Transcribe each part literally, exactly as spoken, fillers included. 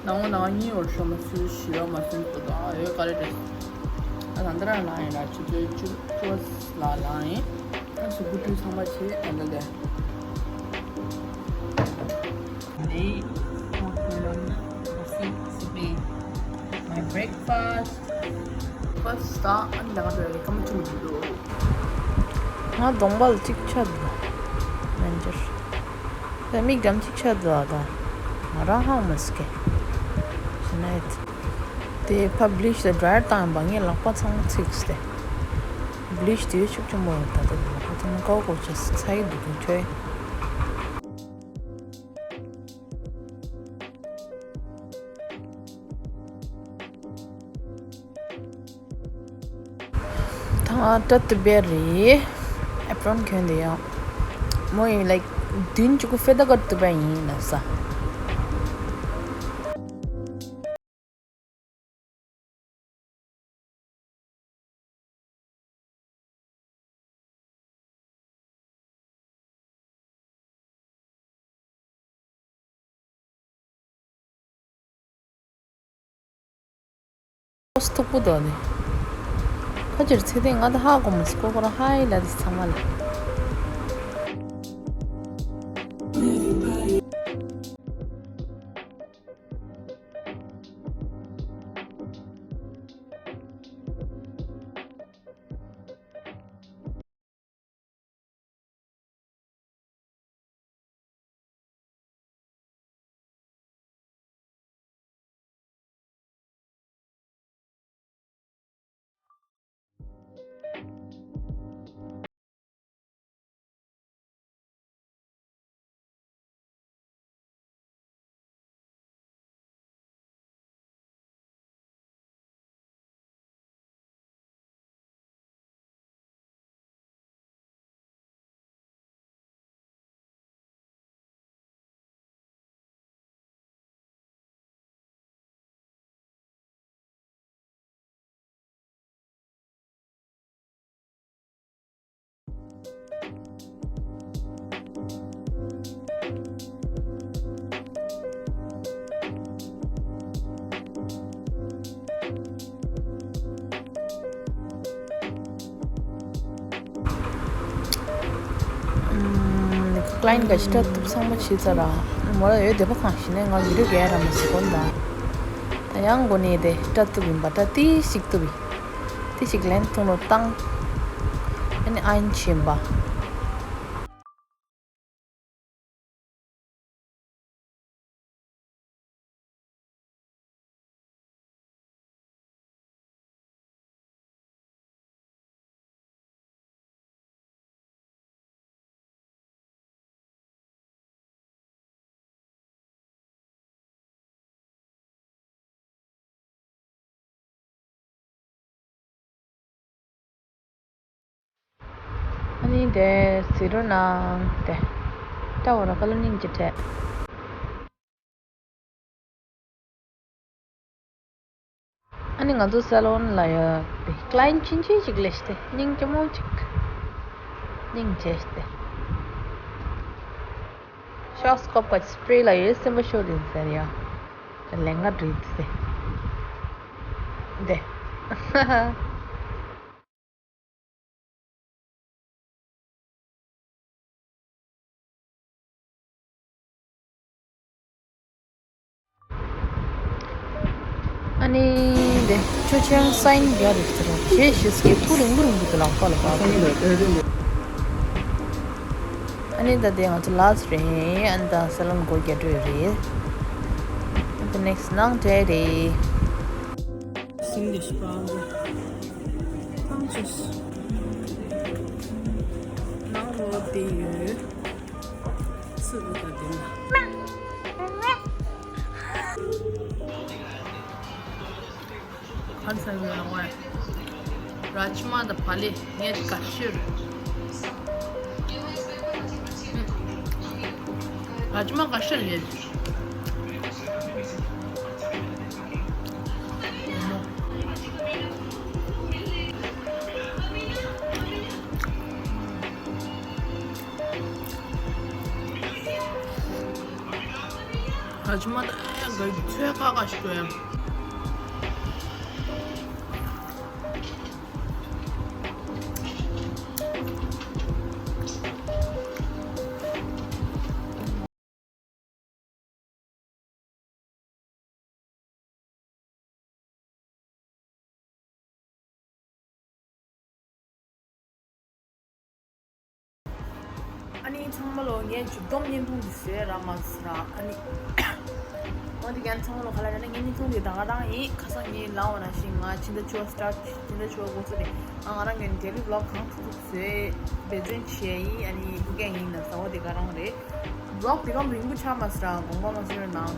ནང་ལོགས་ནང་གཉིས་བར་ཤོག་མ་ཚུལ་ཞི་བ་མ་སུན་སོ་དང་ཨ་ཡོད་ག་རེ་རེད། ཨ་ད་འདི་རང་ལ་ཡིན་ལ་ཆུ་ཚོད་བཅུ་བཅུ་པ་ལ་ལ་ཡིན། ཨ་གཟུགས་པོ་བཀྲུས་ཚང་མ་བྱས་ད་ལྟ་དེ། Hey, coffee, sipping my breakfast. First stop, ཨ་ནི་ང་ཚོ་ཡ་གི་ཀ་མ་ཆུ་མི་འདུག་ང་གདོང་པ་ལ་གཅིག་ཆགས་འདུག་མན་ཇར། ད་མིག་འགྲམ་གཅིག་ཆགས་འདུག་ཨ་ད། ང་རང་ཧང་མ་སི་ཀེ། ཤི་ནའི་ཏི། དེ་ཕ་བྷི་ལིཆ་དང་ཌ་རའི་ཡར་བཏང་ཡིན་པ་ངའི་ལག་པ་ཚང་མ་ཚིགས་ཏེ། བྷི་ལིཆ་དེ་ཤུགས་ཆེན་པོ་རེད་ད་ལྟ་ལག་པ་ཚང་མ་ཀའོ་ཀའོ་བྱས་ཚ་ཡི་འདུག་གོ་ཁྱོད། ད་ང་སྐྲ་གཏུབ་པ་རེད། ཨེ་པྲོན་གྱོན་དེ་ཡང་། མོ་ཡིན་ལའིག་བདུན་ཅུ་གོ་ཕེ་ད་ཀར་གཏུབ་པ་ཡིན་ལབ་ས། ཨོ་སི་ཐུག་པོ་དོ་ནི། ཁ་ཅིར་ཚེ་ཐེངས་ང་ད་ཧ་གོ་མ་སི་ཀོ་ཀོ་ར་ཧ་ཡི་ལ་དི་ཚང་མ་ལ། ཀླའིན་ག་ཤི་སྐྲ་གཏུབ་ཚང་མ་བྱས་ཚར་ར། མོ་ལ་ཡོད་བདེ་པོ་གང་ཤི་ནས་ང་བི་ཌིའོ་རྒྱག་ར་མ་ཟེར་གོ་ད། ད་ཡང་གོ་ནས་དེ་སྐྲ་གཏུབ་ཡིན་པ་སྐྲ་ཏི་ཞིག་གཏུབ་ཡིན། ཏི་ཞིག་ལན་ཐུང་རུ་བཏང་། ཨ་ནི་ཨ་ཡིན་བྱིན་པ། ཨ་ནི་དེ་ཟི་རོ་ནང་དེ་ལྟ་བ་ར་ཀ་ལ་སྙིང་རྗེ་དྲན། ཨ་ནི་ང་ཚོ་སེ་ལོན་ལ་ཡོད་པའི་ཀླའིན་ཆུང་ཆུང་ཞིག་སླེབས་ཏེ་སྙིང་རྗེ་མོ་ཅིག་སྙིང་རྗེ་སྟེ། ཤོག་སྐོབ་ཀ་སི་པྲེ་ལ་ཡོད་སེམས་པ་ཤོར་ཡིན་ཟེར་ཡ། ལན་ང་བྲིས་ཏེ། འདེ། ཨ་ནི་དེ་ཆོས་ཆེན་སའིན་རྒྱག་རེད་ཟེར་བ་ཞེས་ཞེས་སྐད་ཐུག་རིང་པོ་རིང་པོ་དེ་ལག་པ་ལ་བབས། ཨ་ནི་ད་དེ་ང་ཚོ་ལ་སི་རེད། ཨ་ནི་ད་སེ་ལོན་སྒོ་རྒྱག་འགྲོ་ཡི་རེད། ཨ་ནི་ད་ནེག་སི་ནང་འདྲ་རེད། སིང་གི་ཤི་པ་ཐང་ཆུ་ནང་ལོགས་དེ་ཡོད། སུ་འདུག་ག་དེ་ན། ག་རེ་ཟ་གི་ཡོད་ལ་ངོ་། ར་ཇི་མ་དང་བག་ལེབ་ངས་དགའ་ཤོས། ར་ཇི་མ་དགའ་ཤོས་རེད། ད་ཕྱི་མ་ད་ག་ཚོད་ཁ་ཁ་ཞིག་ཏུ་ཡང་། ཨ་ནི་ཚང་མ་ལོ། ངས་མཇུག་སྡོམ་བརྙན་ཐུང་འདི་བཟོས་ར་མ་ཟེར་ར། ཨ་ནི་འོན་ཏེ་ཀྱང་ཚང་མ་ལོ་ག་ལ་རེད་ན། ངའི་བརྙན་ཐུང་འདི་ད་ག་རང་ཡིན། ཁ་སང་ངས་ལབ་པ་ནང་བཞིན་ང་ཕྱི་ཟླ་བཅུ་པ་སི་ཊར་ཊི། ཕྱི་ཟླ་བཅུ་པ་འགོ་ཚུགས་རེད། ང་ང་རང་གི་ཌེ་ལི་བི་ལོག་གང་ཐུབ་ཐུབ་བཟོས་འབད་བརྩོན་བྱས་ཡིན། ཨ་ནི་ཕུགས་རྒྱང་ཡིན་ན་ཟ་བ་དེ་ག་རང་རེད། བི་ལོག་དེ་གམ་རིང་པོ་ཆགས་མ་སོང་ར། དགོངས་པ་མ་ཚོམ་གནང་།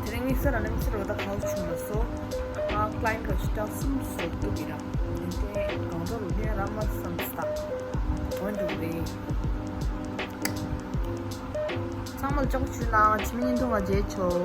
དེ་རིང་དམིགས་བསལ་ར་ནི་དམིགས་བསལ་ར་ད་གང་བྱུང་མ་སོང་། ང་ཀ་ལི་ཡན་ཊི་ར་ཅིག་གྲངས་གསུམ་བཟོ་ཐུབ་ཡིན་ར། དེ་གང་འདྲ་རུ་ཉན་ར་མ་བསམ་སྟངས་འོན་འདུག་རེད། ཚང་མ་ལ་ཅོག་ཞུ་ན་ཕྱི་མི་ཉིན་ཐུང་ང་མཇལ་ཆོག